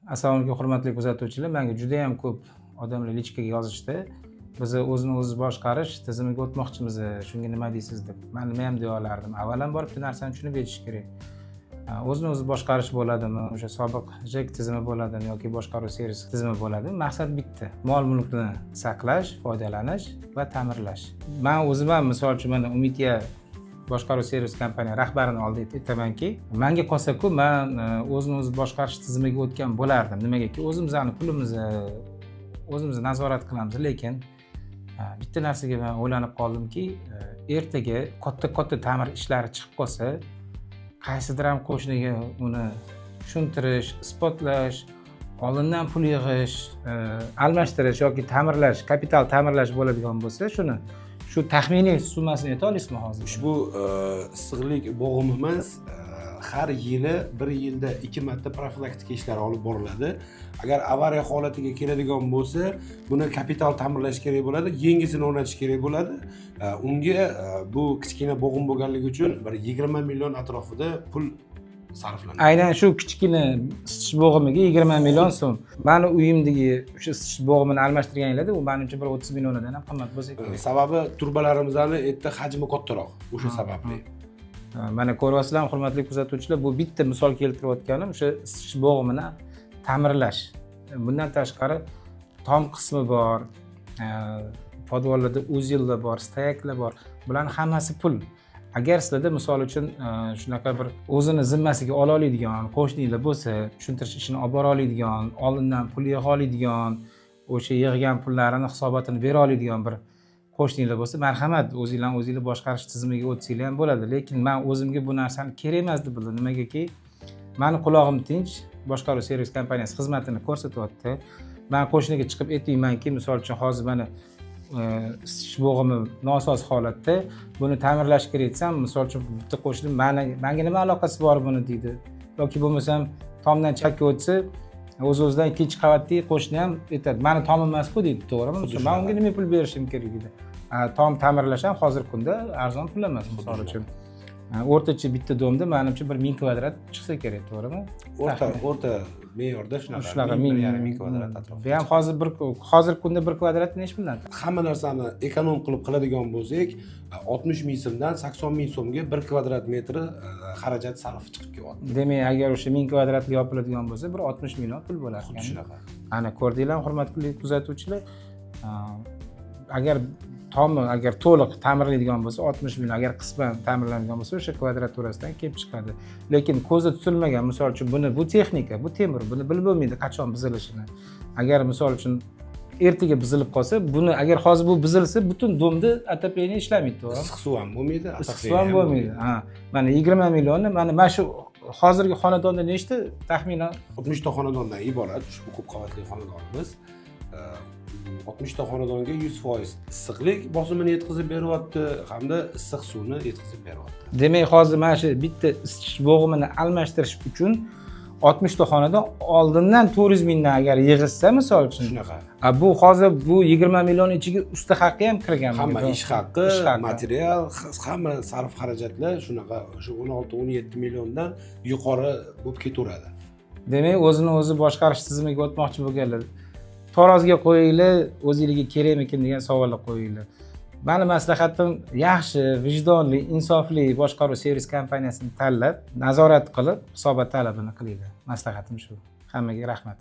Assalomu alaykum, hurmatli kuzatuvchilar. Manga juda yam ko'p odamlar личка ga yozishdi, bizni o'zini o'zi boshqarish tizimiga o'tmoqchimiz, shunga nima deysiz deb. Man nima ham deya olardim? Avvalambor bitta narsani tushunib yetish kerak. O'zini o'zi boshqarish bo'ladimi, o'sha sobiq ЖЭК tizimi bo'ladimi yoki boshqaruv servis tizimi bo'ladimi, maqsad bitta: mol mulkni saqlash, foydalanish va ta'mirlash. Man o'zim ham, misol uchun, mana Umidya boshqaruv servis kompaniya rahbarini oldida aytamanki, manga qolsaku, man o'zini o'zi boshqarish tizimiga o'tgan bo'lardim. Nimagaki, o'zimizni pulimizni o'zimiz nazorat qilamiz. Lekin bitta narsaga man o'ylanib qoldimki, ertaga katta katta ta'mir ishlari chiqib qolsa, qaysidir ham qo'shniga uni tushuntirish, isbotlash, oldindan pul yig'ish, almashtirish yoki ta'mirlash, kapital ta'mirlash bo'ladigan bo'lsa, shuni shu taxminiy summasini ayta olasizmi hozir? Ushbu issiqlik bo'g'imimiz har yili bir yilda ikki marta profilaktika ishlari olib boriladi. Agar avariya holatiga keladigan bo'lsa, buni kapital ta'mirlash kerak bo'ladi, yangisini o'rnatish kerak bo'ladi. Unga bu kichkina bo'g'im bo'lganligi uchun bir 20 million atrofida pul sarflanadi. Aynan shu kichkina isitish bo'g'imiga 20 million so'm. Mani uyimdagi o'sha isitish bo'g'imini almashtirganinglarda, u manimcha bir 30 milliondan ham qimmat bo'lsa kerak. Sababi turbalarimizni yerda hajmi kattaroq, o'sha sababli. Mana ko'ryapsizlarmi, hurmatli kuzatuvchilar, bu bitta misol keltirayotganim o'sha isitish bo'g'imini ta'mirlash. Bundan tashqari tom qismi bor, подвал larda узел lar bor, стояк lar bor, bularni hammasi pul. Agar sizlarda, misol uchun, shunaqa bir o'zini zimmasiga ola oladigan qo'shninglar bo'lsa, tushuntirish ishini olib bora oladigan, oldindan pul yig'a oladigan, o'sha yig'gan pullarini hisobotini bera oladigan bir qo'shninglar bo'lsa, marhamat, o'zinglarni o'zinglar boshqarish tizimiga o'tsanglar ham bo'ladi. Lekin man o'zimga bu narsani kerak emas deb bildim. Nimagaki, mani qulog'im tinch, boshqaruv servis kompaniyasi xizmatini ko'rsatyapti. Man qo'shniga chiqib aytmaymanki, misol uchun, hozir mana isitish bo'g'imi nosoz holatda, buni ta'mirlash kerak desam, misol uchun, bitta qo'shni "Mani, manga nima aloqasi bor buni?" deydi. Yoki bo'lmasam tomdan chapga o'tsa, o'z o'zidan ikkinchi qavatdagi qo'shni ham aytadi: "Mani tomim emasku", deydi, to'g'rimi? Xuddi "Man unga shunaqa. nima pul berishim kerak?" deydi. Tom ta'mirlash ham hozirgi kunda arzon pul emas. Misol uchun, o'rtacha bitta дом da manimcha bir 1000 kvadrat chiqsa kerak, to'g'rimi? O'rta me'yorda shunaqa. Shunaqa. 1000, 1000, 1500 kvadrat atrofida. Bu ham hozir bir, hozirgi kunda bir kvadrat nechi puldan? Hamma narsani эконом qilib qiladigan bo'lsak, 60 ming so'mdan 80 ming so'mga bir kvadrat metri xarajat sarfi chiqib kelyapti. Demak, agar o'sha 1000 kvadratli yopiladigan bo'lsa, bir 60 million pul bo'lar Xuddi ekan. shunaqa. Ana ko'rdinglarmi, hurmatli kuzatuvchilar, agar tomi agar to'liq ta'mirlaydigan bo'lsa, 60 million, agar qisman ta'mirlanadigan bo'lsa, o'sha kvadraturasidan kelib chiqadi. Lekin ko'zda tutilmagan, misol uchun, buni, bu texnika, bu temir, buni bilib bo'lmaydi qachon buzilishini. Agar, misol uchun, ertaga buzilib qolsa, buni, agar hozir bu buzilsa, butun дом da отопление ishlamaydi, to'g'rimi? Issiq suv ham bo'lmaydi. Issiq suv ham bo'lmaydi. Ha, mana 20 millionni, mana shu hozirgi xonadonda nechta taxminan? 60 ta xonadondan iborat ushbu ko'p qavatli xonadonimiz. 60 ta xonadonga 100% issiqlik bosimini yetkazib beryapti hamda issiq suvni yetkazib beryapti. Demak, hozir mana shu bitta isitish bo'g'imini almashtirish uchun 60 ta xonadon oldindan 400 mingdan agar yig'ishsa, misol uchun. Shunaqa. A, bu hozir bu 20 million ichiga usta haqqi ham kirgan. Hamma ish haqqi, Ish haqqi. material, hamma sarf xarajatlar shunaqa, shu 16-17 milliondan yuqori bo'lib ketaveradi. Demak, o'zini o'zi boshqarish tizimiga o'tmoqchi bo'lganlar, taroziga qo'yinglar, o'zinglarga kerakmikin degan savolni qo'yinglar. Mani maslahatim, yaxshi, vijdonli, insofli boshqaruv servis kompaniyasini tanlab, nazorat qilib, hisobot talabini qilinglar. Maslahatim shu. Hammaga rahmat.